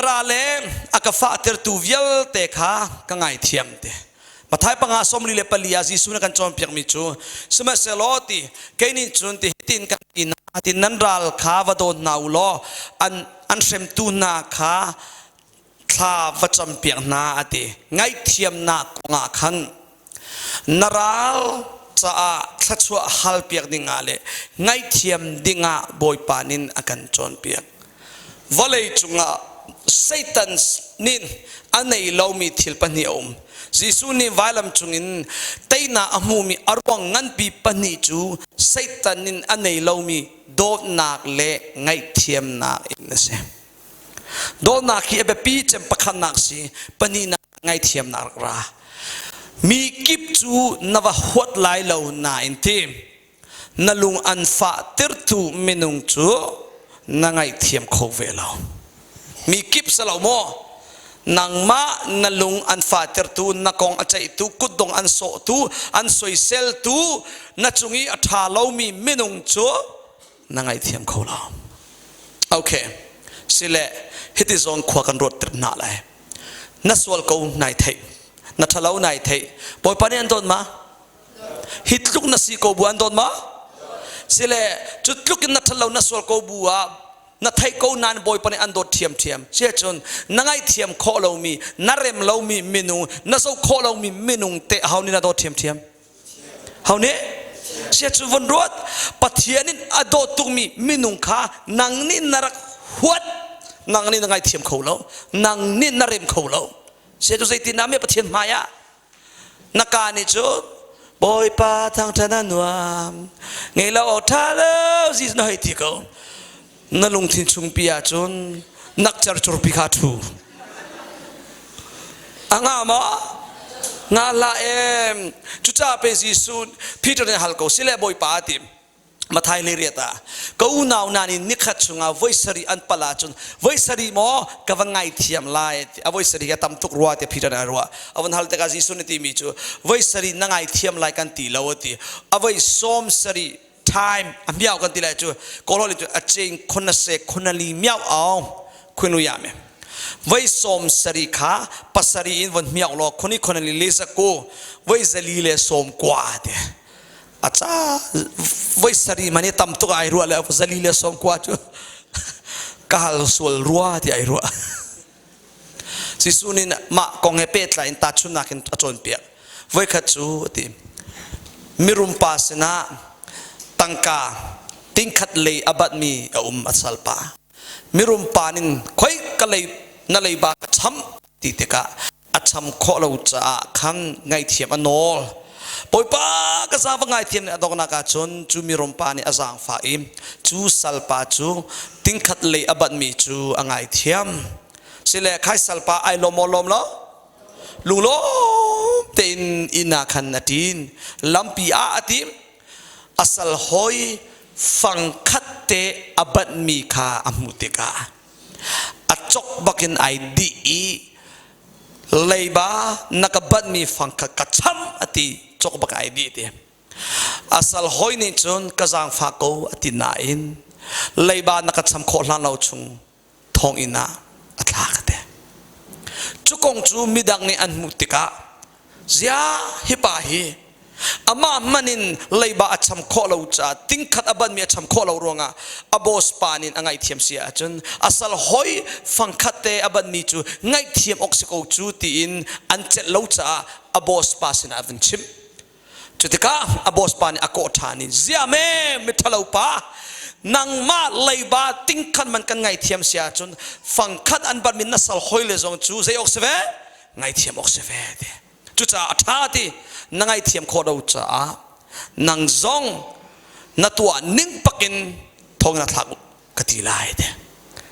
Ka ra le a ka fahtertu vialte kha ka ngaithiam te. Mathai panga 44 ah Jesuh na kan cawnpiakmi cu sihmanhsehlaw ti kei nih cun ti hitin kan ti hna ti nan ral kha va dawt hna u law an an hremtu hna kha thla va campiak hna a ti. Ngaihthiamnak kongah khan na ral caah thluachuah halpiak dingah le ngaihthiam dingah Bawipa nin a kan cawnpiak. Vawlei cungah Satan nih a nei lomi thil pahnih a um. Jesuh nih vailam cungin teinak a hmumi a ruang nganpi pahnih cu Satan nin a nei lomi dawtnak le ngaihthiamnak in a si. Dawtnak hi a biapi cem pakhatnak si, pahnihnak ngaihthiamnak rak ra. Mi kip cu na va huat lai lo nain ti na lung an fahtertu minung cu na ngaihthiam kho ve lo. Mi kip si lo maw? Nangmah na lung an fahtertu, na kong a ceihtu, kutdong an sawhtu, an soiseltu, na cung i a ṭha lomi minung cu na ngaihthiam kho lo. Okay. Sile hiti zawn khua kan ruat ter hna lai. Na sual ko nai theih. Na ṭhalo nai theih. Bawipa nih an dawt ma? Hi tluk na si ko bu an dawt ma? Sile cu tluk in na ṭhalo na sual ko bu ah na theih ko nain Bawipa nih an dawt ṭhiamṭhiam. Siahcun na ngaihthiam khawh lomi, na rem lomi minung, na zoh khawh lomi minung te aho nih na dawt ṭhiamṭhiam? Ho nih? Sia cu von ruat. Pathian in a dawt tukmi minung kha nang nih na rak huat. Nang nih na ngaithiam kho lo. Nang nih na rem kho lo. Sia cu zeitin dah Pathian hmai ah na ka nih cu Bawipa thangṭhat a nuam. Ngei lo awk ṭha lo Jesus na hei ti ko. Na lungthin chungpi ah cun nak cercurpi kha ṭhu. A nga maw? Nga hlah em. Cucaah pe Jesuh Peter nih hal ko sile Bawipa a ti. Mathai le riat ah ka unau hna nih nikhat chungah voi sarih an pal ahcun voi sarih maw ka va ngaithiam lai a voi sarih a tam tuk rua ti Peter nih a ruah a van hal tikah Jesuh nih timi cu voi sarih na ngaithiam lai kan ti lo a ti a voi sawm sarih time a miau kan ti lai cu kawlholh cu a cheng khona se khonali miau aung khunu ya me voi som sari kha pasari in von miau lo khoni khonali le zaku voi zali le som kwa te acha voi sari mani tam tuk ai rua le zali le som kwa chu kahal sual rua ti ai rua Jesuh nih mah kong he pehtlai in tahchunhnak in a cawnpiak. Voikhat cu a ti, mirum pa sinah tangka tingkhat lei a batmi a um a salpa. Mirum pa nin khoi ka lei na leiba ka cham ti tikah a cham khawh lo caah khan ngaihthiam a nawl. Bawipa ka zaang va ngaithiam nih a donghnak ah cun cu mirum pa nih a zaangfah i cu salpa cu tingkhat lei a batmi cu a ngaithiam. Sile khai salpa ai lawm maw lawm lo? Lunglawm tein inn ah khan a ṭin. Lampi ah a tim. A sal hawi fangkhat te a banhmi kha a hmuh tikah a cok bakin ai dih i leiba na ka banhmi fangkhat ka cham a ti cok bak ai dih ti. A sal hawi nih cun ka zaangfah ko a ti nain leiba na ka cham khawh hlan lo chung thonginn ah a thla ka te. Cu kong cu midang nih an hmuh tikah zia hi pa hi amah hman in leiba a cham khawh lo caah tingkhat a banmi a cham khawh lo ruangah a boss pa nih a ngaihthiam si ahcun a sal hoi fangkhat te a banmi cu ngaihthiam awk si ko cu tiin an celh lo caah a boss pa sinah a vun chimh. Cutikah a boss pa nih a kawh ṭhan i ziah me miṭhalo pa nangmah leiba tingkhan man kan ngaithiam si ahcun fangkhat an batmi na sal hoi le zong cu zei awk si ve ngaithiam awk si ve ti cucaah a ṭha ti na ngaithiam khawh lo caah nang zong na tuah ning pakin thong na thlak ka ti lai te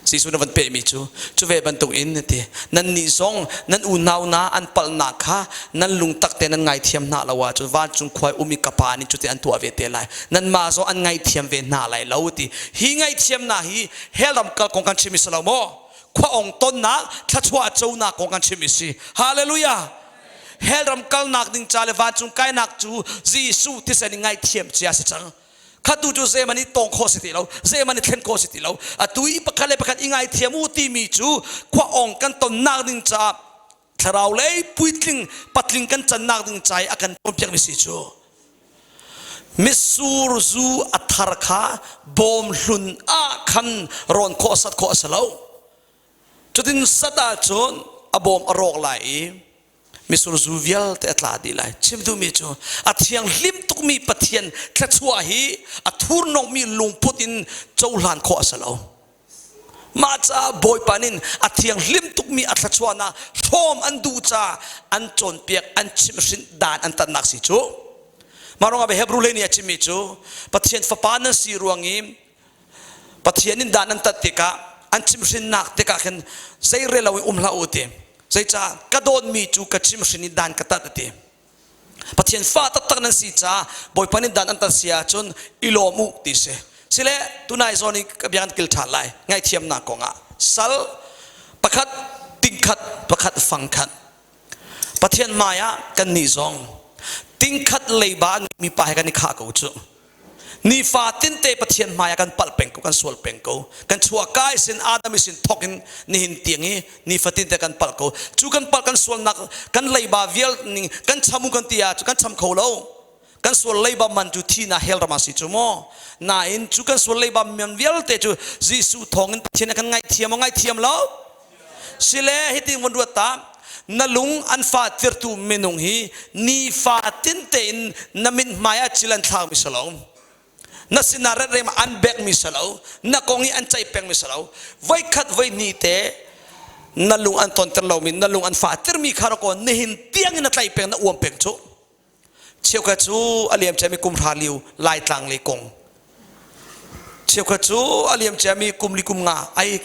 Jesuh na van pehmi cu cu ve bantuk in ti nannih zong nan unau na an palhnak kha nan lungtak te nan ngaithiam hna lo ahcun vancung khua um i ka pa nih cuti an tuah ve te lai nanmah zong an ngaithiam ve hna lai lo ti hi ngaithiamnak hi hell ram kal kong kan chim i si lo maw khua ong tonnak thluachuah conak kong kan chim i si hallelujah hell ram kalnak ding ca le vancung kainak cu Jesuh thisen in ngaihthiam cia si cang. Khatu cu zeihmanh i tawng khawh si ti lo, zeihmanh i thlen khawh si ti lo. Atu i pakhat le pakhat i ngaithiam u timi cu khua ong kan tonnak ding caah thlarau lei puitling patling kan cannak ding ca i a kan cawnpiakmi si cu. Mitsur zu a thar kha bawm hlun ah khan rawn khawh sat khawh a si lo. Cutin sat ahcun a bawm a rawk lai i mitsur zu vialte a tla dih lai. Chim duhmi cu a thianghlim tukmi Pathian thluachuah hi a thurhnawmmi lungput in cohlan khawh a si lo. Mah caah Bawipa nih a thianghlim tukmi a thluachuahnak hrawm an duh caah an cawnpiak, an chimhhrinh dan an tatnak si cu. Mah ruangah Hebrew lei nih a chimmi cu Pathian fapa nan si ruang i Pathian in dan an tat tikah an chimhrinnak tikah khin zei rel lo in um hlah u ti. Zeicah ka dawtmi cu ka chimhrin i dan ka tat a ti. Pathian fa taktak nan si caah Bawipa nih dan an tat si ahcun i lawm u ti si. Sile tunai zawn i ka bia kan kil ṭhan lai ngaihthiamnak kongah sal pakhat tingkhat pakhat fangkhat Pathian hmai ah kannih zong tingkhat leiba mi pa he kan i khah ko cu. Nifa tinte Pathian hmai ah kan palh peng ko, kan sual peng ko. Kan chuahka i sin Adam i sin thawk in nihin tiang i nifatin te kan palh ko. Cu kan palh kan sualnak kan leiba vial ning kan cham u kan ti ah cu kan cham kho lo. Kan sual leiba man cu thihnak hell ram ah si cu maw. Nain cu kan sual leiba man vialte cu Jesuh thawng in Pathian a kan ngaihthiam maw ngaihthiam lo? Sile hitin von ruat ta na lung an fa tirtu minung hi nifa tin tein na min hmai ah cil an thlak mi si lo na sinah ret an bek mi si lo na kong i an ceih peng mi si lo voikhat voi hnih te na lung an tonter lomi na lung an fa tirmi kha ko nihin tiang in na tlaih peng na uam peng cu Cheukhat cu a liam ciami kum hra lio Laitlang lei kong. Cheukhat cu a liam ciami kum li kum nga ai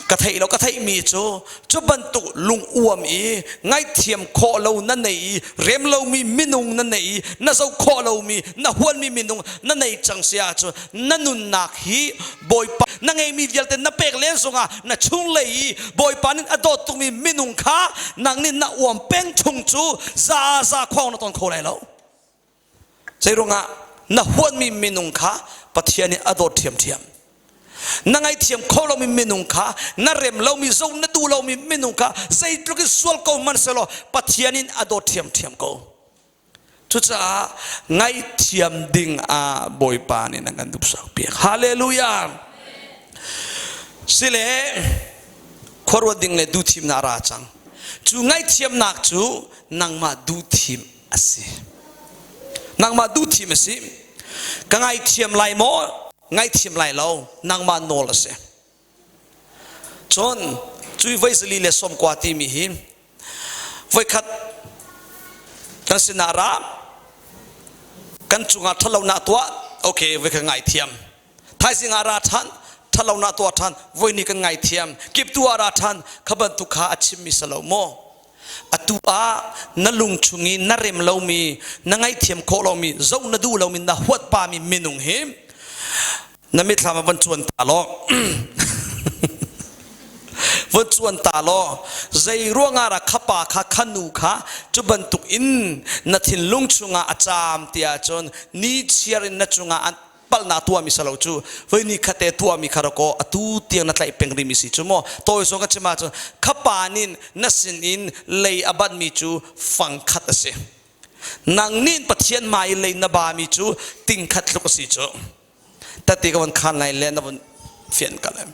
ka theih lo ka theihmi cu cu bantuk lung uam i ngaihthiam khawh lo na nei i rem lomi minung na nei i na zoh khawh lomi na huanmi minung na nei cang si ahcun na nunnak hi Bawipa na ngeimi vialte na pek len zongah na chunglei i Bawipa nih a dawt tukmi minung kha nang nih na uam peng chung cu za za khuang na ton kho lai lo. Zeiruangah na huatmi minung kha Pathian nih a dawt ṭhiamṭhiam. Na ngaihthiam kho lomi minung kha na rem lomi zo na duh lomi minung kha zeitluk in sual ko hmanhsehlaw Pathian in a dawt ṭhiamṭhiam ko. Cucaah ngaihthiam ding ah Bawipa nih nan kan duhsak piak. Hallelujah. Sile khuaruat ding le duhthimnak ra cang. Cu ngaihthiamnak cu nangmah duhthim a si. Nangmah duhthim a si. Ka ngaithiam lai maw? Ngaithiam lai lo. Nangmah nawl a si. Cun cui voi zali le sawmkua timi hi voikhat kan sinah ra kan cungah ṭhatlonak tuah okay voi kan ngaithiam thaizing ah ra ṭhan ṭhatlonak tuah ṭhan voi ni kan ngaithiam kiptu ah ra ṭhan kha bantuk kha a chimmi si lo maw atu ah na lung chung i na rem lomi na ngaihthiam khawh lomi zoh na duh lomi na huat pami minung hi na mitthlam ah van cuan ta law van cuan ta law zei ruangah dah kha pa kha kha nu kha cu bantuk in na thinlung chungah a caam ti ahcun ni chiar in na cungah an palhnak tuahmi si lo cu voi ni khate tuahmi kha rakaw atu tiang na tlaih peng rihmi si cu maw tawi zawn ka chim ahcun kha pa nin na sin in lei a banhmi cu fang khat a si nang nih Pathian hmai i lei na bami cu ting khat tluk a si cu tati ka von khan lai le na von fian ka lem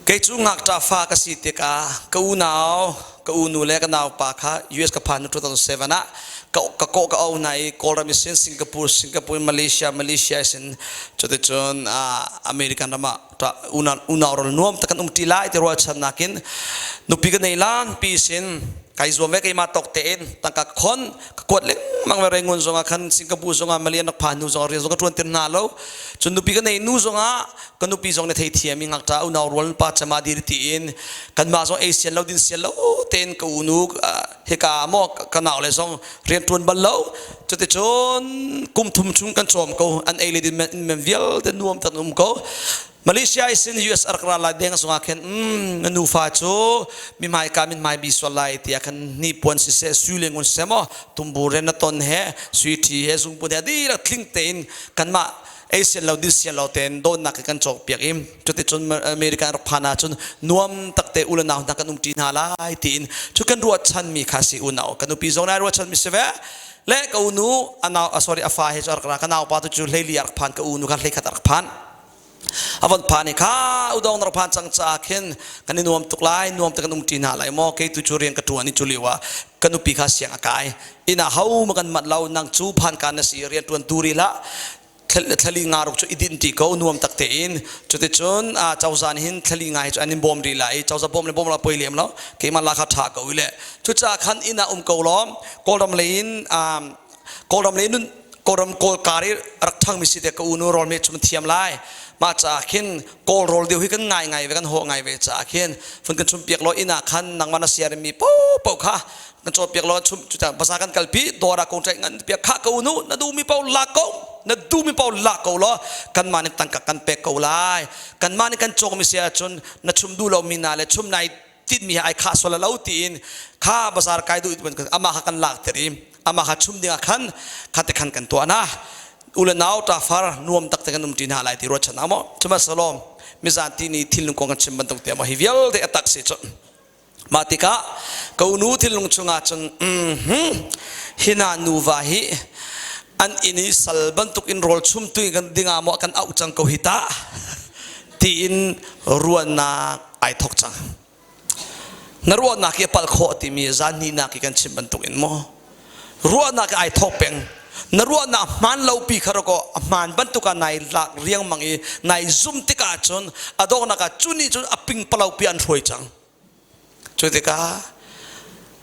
kei cu ngakṭah fa ka si tikah ka unau ka unu le ka naupa kha US ka phan 2007 ah ka ka kawh ka au hna i Kawlram in Singapore Singapore in Malaysia Malaysia sin cuticun American ram ah unau unau ral nuam tak kan um ṭi lai ti ruahchannak in nupi ka nei lan pi sin kai zuam ve keimah tawk tein tangka ka khon ka kuat lengmang ve Rangoon zongah khan Singapore zongah Malaysia nak phan nu zongah rian zong ka ṭuan tir hna lo cun nupi ka nei nu zongah ka nupi zong nih theithiam i ngakṭa unau rual pa cama dir tiin kanmah zong ei sian lo din sian lo tein ka unu hika maw ka nau le zong rian ṭuan bal lo cuticun kum thum chung kan cawm ko an ei le din men vialte nuam tan um ko. Malaysia isin US a rak ra lai deng zongah khin na nufa cu mi hmaika min hmai bi sual lai tiah khan hnipuan siseh sui le ngun siseh maw tumbur he na ton he sui ṭhi he zungpun he dihlak tling tein kanmah ei sian lo din sian lo tein dawtnak he kan cawk piak i cuticun America rak phan ahcun nuam takte u le nau hna kan um ṭi hna lai tiin cu kan ruahchanmi kha si unau kan nupi zong nai ruahchanmi si ve le ka unu anau sorry a fa he cu a rak ra ka naupa tu cu hleili a rak phan ka unu kha hleikhat a rak phan a von phan i kha udong na rak phan cang caah khin kan i nuam tuk lai nuam te kan um ṭi hna lai maw kei tu cu rian ka ṭuan i cu lio ah ka nupi kha siang a kai inn ah ho ma kan manh lo nang cu phan ka na si rian ṭuan tu ri hlah thlali nga ruk cu i din ti ko nuam tak tein cuticun cozah nih hin thlali nga hi cu an in bawm rih lai i cozah bawm le bawm lo poi lem lo keimah la kha ṭha ko i le cucaah khan inn ah um ko law kawlram lei in Kawlram le nun Kawlram Kawl kar i rak ṭhangmi si te ka unu rawl meh chum thiam lai mah caah khin Kawl rawl deuh hi kan ngai ngai ve kan haw ngai ve caah khin fun kan chum piak law inn ah khan nangmah na siar mi popo kha kan caw piak law chum cuta baza kan kalpi dawr ah kong ngan piak kha ka unu na duhmi paoh lak ko na duhmi paoh lak ko law kanmah nih tangka kan pek ko lai kanmah nih kan cawkmi si ahcun na chum duh lomi na le chum nai tinhmi he ai khah sual lo tiin kha bazar kai duh amah kha kan lak ter i amah kha chum ding ah khan kha te khan kan tuah na ule nau ta far nuam tak te kan um ti hna lai ti ruat chan amo chuma salom mizan ti ni thinlung kong kan chim bantuk te amo hi vialte atak si chu mah tikah ko nu thinlung chungah cun mhm hina nuva hi an inn i sal bantuk in rawl chum tu kan dingah maw kan auh cang ko hi ta tiin ruahnak ai thok cang na ruahnak hi a palh khawh timi zan hnihnak i kan chim bantuk in maw ruahnak ai thok peng na ruahnak hmaan lo pi kha ko a hmaan bantuk ah nai lak riangmang i nai zum tikah cun a donghnak ah cu nih cun a ping palo pi an hruai cang Cu tikah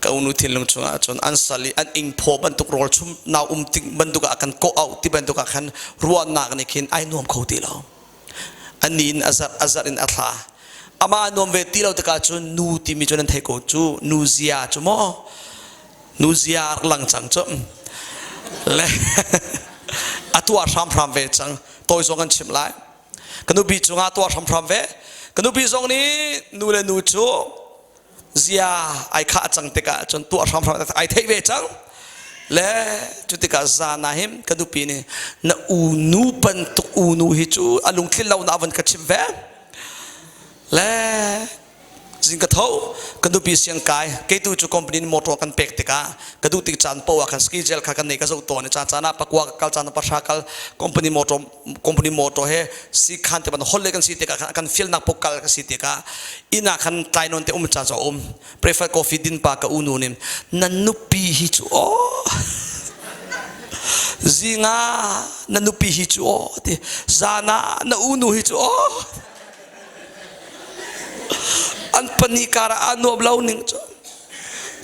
ka unu thinlung chungah cun an sal i an ingphaw bantuk rawl chum nau um tik bantuk ah kan kawh auh ti bantuk ah khan ruahnak nih khin ai nuam kho ti lo. A ni in a zarh a zarh in a thla. Amah a nuam ve ti lo tikah cun nu timi cu nan thei ko cu nu zia cu maw nu zia rak lang cang cu le a tuah hramhram ve cang tawi zong kan chimh lai Ka nupi cungah tuah hramhram ve. Ka nupi zong nih nu le nu cu zia ai khah cang tikah cun tuah hramhram ai theih ve cang. Le cu tikah zan ah hin ka nupi nih na unu bantuk unu hi cu a lungtlin lo na van ka chimh ve. Le Zing ka tho, ka nupi siang kai, kei tu cu company nih motor kan pek tikah ka duh tik caan poah khan ski gel kha kan nei ka zoh tawn i caan caan ah pakua ka kal caan ah pahra kal company motor company motor he si khan te ban hol le kan si tikah khan kan fialnak pok kal ka si tikah inn ah khan tlai non te um caan zo um prefer coffee din pa ka unu nih nan nupi hi cu aw zinga na nupi hi cu aw ti zana na unu hi cu aw An pahnih karah aa nuam lo ning cu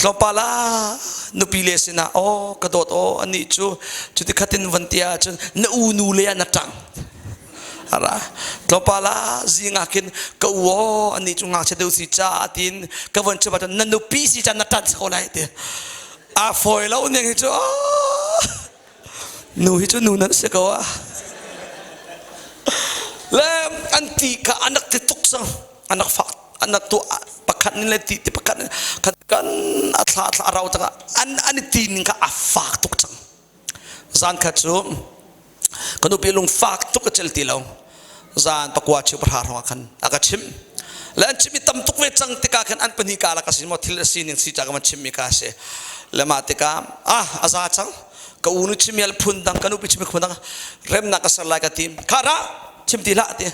tlawmpal ah nupi le sinah aw ka dawt aw anih cu cuti khatin van ti ahcun na unu le ah na ṭang ara tlawmpal ah zing ah khin ka u aw anih cu ngakchia deuh si ca tiin ka von chim ahcun na nupi si ca na ṭan ko lai ti a fawi lo ning hi cu Nu hi cu nu nan si ko ah. Le an ti kha an rak ti tuk cang. An rak fak an rak tuah pakhat nin le ti ti pakhat khat kan a thla thla a rau cang an an i ti ning kha a fak tuk cang. Zan khat cu ka nupi lung fak tuk a cel ti lo. Zan pakua cheu pahra hrawng ah khan a ka chimh. Le an chimh i tam tuk ve cang tikah khan an pahnih ka lak a si maw thil a sining si ca ka van chimmi ka si. Le mah tikah ah a za cang. Ka u nu chim phun dang ka nupi chim phun dang remnak ka ser lai ka tim. Kha ra chim ti hlah ti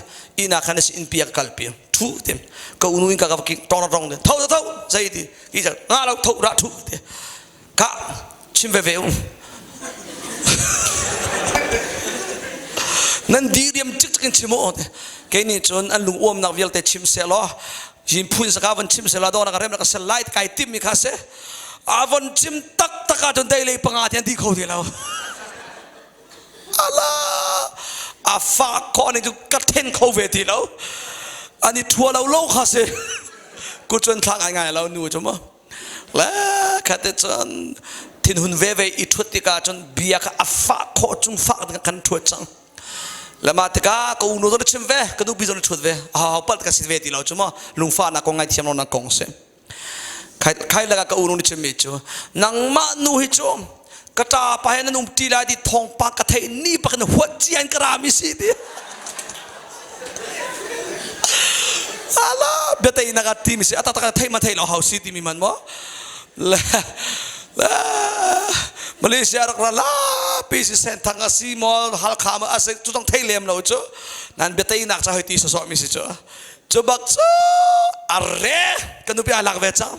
ina khan si in pia ka kalpi thu ti ka unu in ka ka tong rong tho tho zei ti ki nga lo tho ra thu ti Ka chim veve u. Nan diriam cikcek in chim u. Kei nih cun an lung uamnak vialte chim seh law yin phun saka van chim seh law dawnak rem ka sel lai kai tim mi kha se a von chim tak tak ah cun dei lei panga tian di kho ti lo ala a fa khawh ning cu ka then kho ve ti lo ani thua lo lo kha se ku cun thla ngai ngai lo nu cu mu Le khat cun thinhun veve i ṭhut tikah cun bia kha a fah khawh chung fah ding kan ṭhuat cang. Le mah tikah ka unu zong na chim ve, ka nupi zong na ṭhut ve. Aho palh ka si ve ti lo cu maw lungfahnak kong ngaithiam lonak kong si. Khai khai lakah ka unu nih chimmi cu nangmah nu hi cu ka ṭa pa he nan um ṭi lai ti thawngpang ka theih ni bak in huat cia in ka rami si ti. Ala biateinak ah timi si a taktak theih ma theih lo hau si timi man maw le le Malaysia rak ra la pi si sen thang a si maw Halkha ma a si cu tong thei lem lo cu nan biateinak ca hoi ti sawsawh mi si cu cu bak cu arre ka nupi ai lak ve cang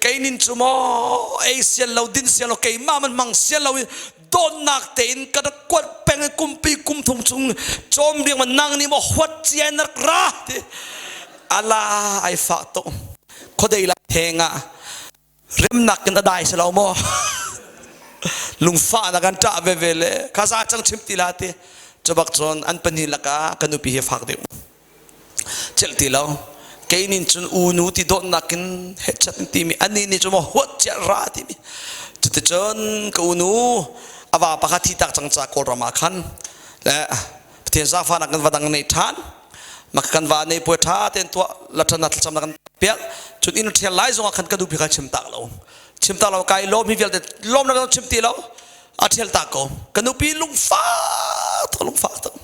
kei nin cu maw ei sian lo din sian lo keimah man mang sian lo in dawtnak tein ka rak kuat peng i kumpi kum thum chung cawm riang ma nang nih maw huat cia in rak ra ti ala ai fah tuk khuadei la theng ah remnak in a dai si lo maw lungfah na kan ṭah ve ve le kha za cang chim ti la ti cubak cun an pahnih lakah ka nupi hi fak deuh celh ti lo kei nin cun unu ti dawtnak in hechat timi anih nih cun maw huat cia ra timi cuticun ka unu a va pakhat thi tak cang ca kawlram ah khan le Pathian zaangfahnak kan va dang nei ṭhan mak kan va nei puai ṭha tein tuah lathan na thlacam na kan piak cun inn ṭhial lai zongah khan ka duh kha chim tak lo chim tak lo kai lawm hi vialte lawm na kan chim ti lo a ṭhial tak ko ka nupi lungfak tuk lungfak tuk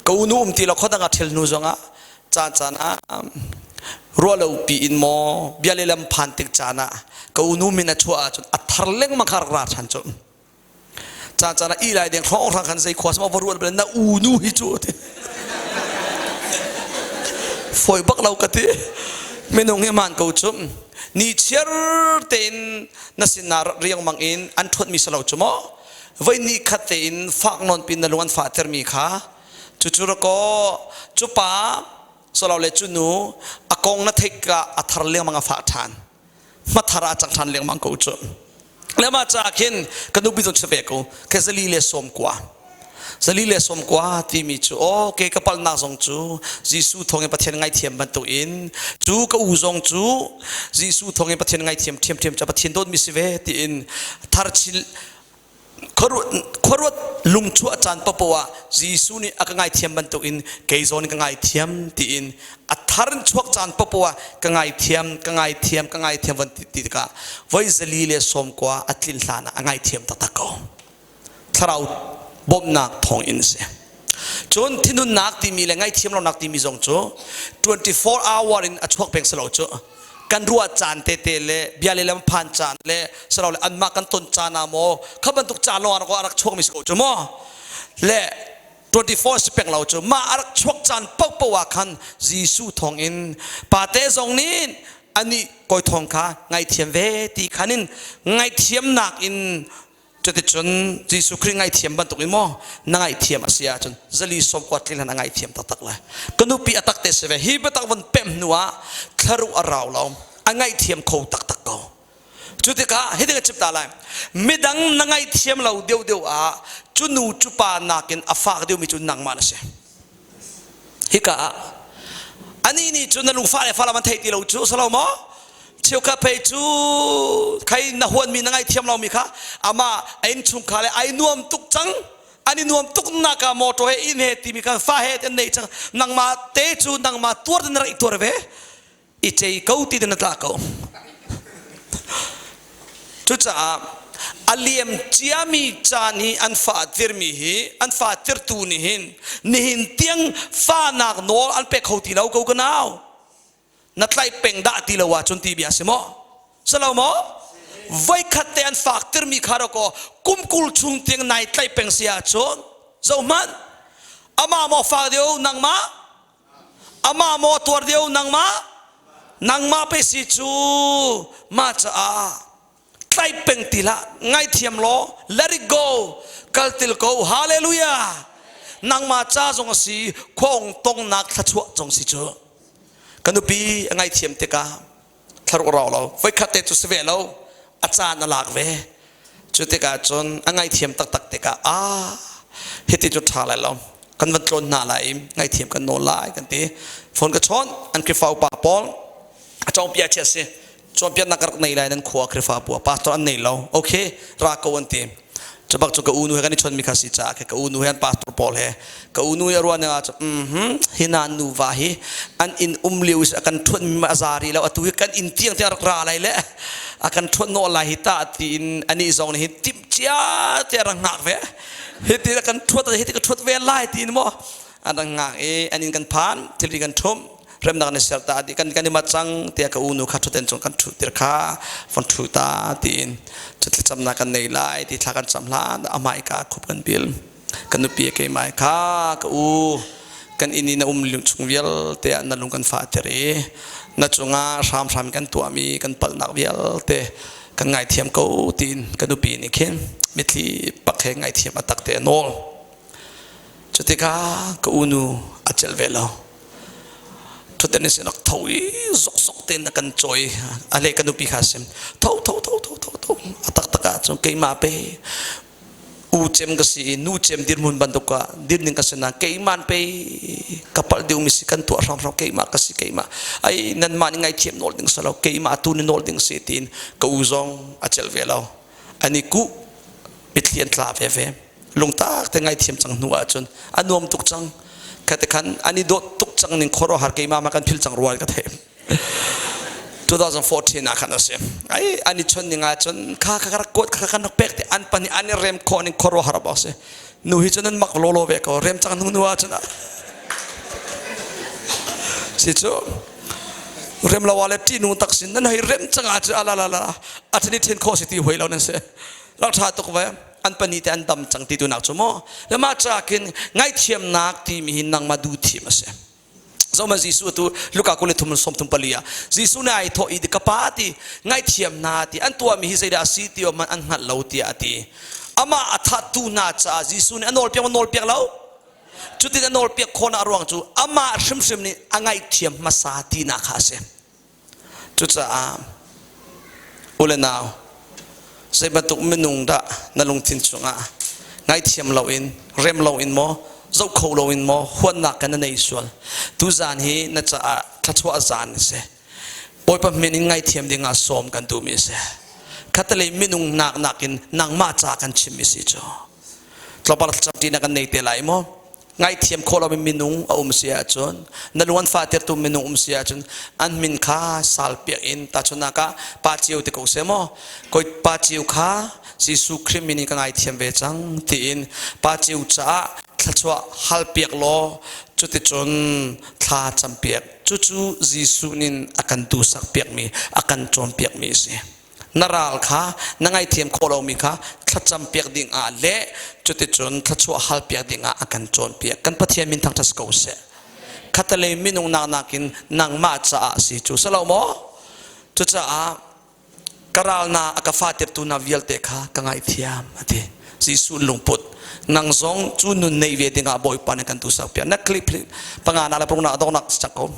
ka unu um ti lo khodang a ṭhial hnu zongah caan caan ah ruah lo pi in maw bia le lam phan tik caan ah ka unu min a chuah ahcun a thar lengmang kha rak ra ṭhan cu caan caan ah i lai deng hrawng hrang khan zei khua sama va ruat bal na unu hi cu ti foi bak lo ka ti minung hi man ko cu ni chiar tein na sinah riangmang in an ṭhuat mi si lo cu maw voi ni khat tein fak nawn pin na lung an fah termi kha cu cu rako cu pa solo le cu nu a kong na theik ka a thar lengmang a fah ṭhan hmathar ah cang ṭhan lengmang ko cu le mah caah khin ka nupi zong si ve ko ke zali le sawm kua zali le sawm kua timi cu aw ke ka palnak zong cu Jesuh thawngin Pathian ngaithiam bantuk in cu ka u zong cu Jesuh thawngin Pathian ngaithiam ṭhiamṭhiam ca Pathian dawtmi si ve tiin thar chin khuaruat lungchuah caan paohpaoh ah Jesuh nih a ka ngaithiam bantukin kei zawn ka ngaithiam tiin a thar in chuak caan paohpaoh ah ka ngaithiam ka ngaithiam ka ngaithiam van ti tikah voi zali le sawmkua a tlin hlan ah a ngaithiam taktak ko thlarau bawmhnak thawng in a si cun thinhunnak timi le ngaihthiam lonak timi zong cu 24 hour in a chuak peng si lo cu kan ruah caan tete le bia le lam phan caan le salo le anmah kan ton caan ah maw kha bantuk caan lawng ah rak chuak mi si ko cu maw le 24 si peng lo cu mah a rak chuak caan paohpaoh ah khan Jesuh thawng in pate zong nih anih kawi thawng kha ngaithiam ve ti khan in ngaihthiamnak in Cuticun Jesuh Khrih ngaihthiam bantuk in maw na ngaihthiam a si ahcun zali sawmkua tlin hlan a ngaihthiam taktak lai. Ka nupi a tak te si ve. Hi biatak von pemh hnu ah thlaruh a rau lo. A ngaihthiam kho taktak ko. Cu tikah hitin ka chim ta lai. Midang na ngaihthiam lo deuhdeuh ah cu nu cu pa nakin a fak deuhmi cu nangmah na si. Hika ah anih nih cu na lungfah le falam an thei ti lo cu salo maw? Cheukhat phei cu khai na huanmi na ngaihthiam lomi kha amah a innchungkhar le ai nuam tuk cang an i nuam tuk nak ah motor he inn he timi kha fa he an nei cang nangmah te cu nangmah tuar na rak i tuar ve i cei ko ti na tla ko cucaah a liam ciami caan hi an fa tirmi hi an fa tirtu nih hin nihin tiang fanak nawl an pe kho ti lo ko ka nau na tlaih peng dah ti lo ahcun ti bia si maw si lo maw voikhat te an fak tirmi kha ro ko kum kul chung tiang nai tlaih peng si ahcun zohhmanh amah maw fak deuh nangmah amah maw tuar deuh nangmah nangmah pe si cu mah caah tlaih peng ti hlah ngaithiam law let it go kal til ko hallelujah nangmah ca zong a si khuaung tongnak thluachuah zong si cu ka nupi a ngaithiam tikah thlaruk rau lo voikhat te cu si ve lo a caan a lak ve cu tikah cun a ngaithiam taktak tikah ah hiti cu ṭha lai lo kan van tlawn hna lai i ngaithiam kan nawl lai kan ti phone ka chawn an Khrihfa upa pawl a cawngpia chia si cawnpiaknak ka rak nei lai nan khua Khrihfa bu pastor an nei lo okay ra ko an ti. Cu bak cu ka unu he kan i chawnmi kha si caah ka unu he an pastor pawl he ka unu i a ruah ning ah mhm hi na nuva hi an inn um lio a kan ṭhuat mi a za rih lo, atu hi kan inn tiang tiang rak ra lai le a kan ṭhuat nawh lai hi ta tiin anih zong nih hin timh cia te rak ngak ve. Hi ti a kan ṭhuat, hi ti ka ṭhuat ve lai tiin maw an rak ngak i an inn kan phan, thilri kan ṭhumh, remnak na ser ta kan kan i mat cang tiah ka unu kha ṭhuten cung kan ṭhu tir kha von ṭhu ta tiin cu thlacamnak kan nei lai ti thla kan cam hlan a hmaika khup kan bil. Kan nupi keimah kha, ka u, kan inn i na um chung vialte ah na lung kan fahter i na cungah hramhram kan tuahmi kan palhnak vialte kan ngaithiam ko tiin ka nupi nih khin mitthli pak he ngaithiam a tak te a nawl. Cutikah ka unu a celh ve lo. Ṭhutden in sin rak tho i zokzok tein a kan cawi. A le ka nupi kha sim tho tho tho tho tho tho. A taktak ah cun keimah pe u cem ka si i nu cem dirhmun bantuk ah dirning ka si na keimah pe ka palh deuhmi si, kan tuah hramhram keimah ka si, keimah ai nanmah nih ngaithiam nawl ding si lo, keimah tu nih nawl ding si tiin ka u zong a celh ve lo. An i kuh, mitthli an tla veve. Lungtak te ngaithiam cang hnu ahcun a nuam tuk cang. Khate khan an i dawt tuk cang ning khuaruahhar, keimah ma kan phil cang rual ka theih. 2014 ah khan a si. Ai an i chon ning ahcun kha kha rak kuat, kha kan rak pek ti an pahnih an i rem khawh ning khuaruahhar bak si. Nu hi cun an mak lawlaw ve ko rem cang hnu nu ahcun si cu rem lo ah le ṭih tak sin nan hei rem cang ah cu ala la la a ṭhen i ṭhen khawh si ti hoi lo nan si. Rak ṭha tuk ve. An pahnih te an dam cang ti tu nak cu maw le mah ca khin ngaihthiamnak timi hi nangmah duh thim a si. Zoma Jesuh tu Luka 23:34 ah Jesuh nih ai thawh i, ka pa ti ngaihthiam hna ti, an tuahmi hi zeidah a si ti man an hngalh lo tiah a ti. Amah a thattu hna caah Jesuh nih a nawlpiak maw nawlpiak lo? Cutin a nawlpiak khawhnak ruang cu amah hrimhrim nih a ngaihthiam hmasa tinak kha a si. Cucaah u le nau, zei bantuk minung dah na lungthin chungah ngaihthiam loin, rem loin maw, zoh kho loin maw huatnak kan na nei sual? Tuzaan hi na caah thluachuah zaan a si. Bawipa min in ngaihthiam dingah sawm kan duhmi a si. Khatalei minung nak nakin nangmah ca kan chimmi si cu. Tlawmpal thlacam ṭi na kan nei te lai maw? Ngaihthiam khawh lomi minung a um si ahcun, na lung an fahtertu minung um si ahcun, an min kha salpiak in, tahchunhnak ah Pa Cio ti ko seh maw, koi Pa Cio kha Jesuh Khrih min in ka ngaithiam ve cang tiin Pa Cio caah thluachuah halpiak law cuticun thla campiak. Cucu Jesuh nin a kan duhsak piakmi, a kan cawnpiakmi a si. Na ral kha na ngaihthiam khawh lomi kha thlacam piak ding ah le cuticun thluachuah hal piak ding ah a kan cawnpiak. Kan Pathian min thangṭhat ko seh. Khatalei minung nak nakin nangmah caah si cu si lo maw? Cucaah ka ral na a ka fatirtu na vialte kha ka ngaihthiam a ti. Jesuh lungput nang zong cu nun nei ve dingah Bawipa nih kan tu sak piak. Na clip panga na le paruk na dongnak cak ko.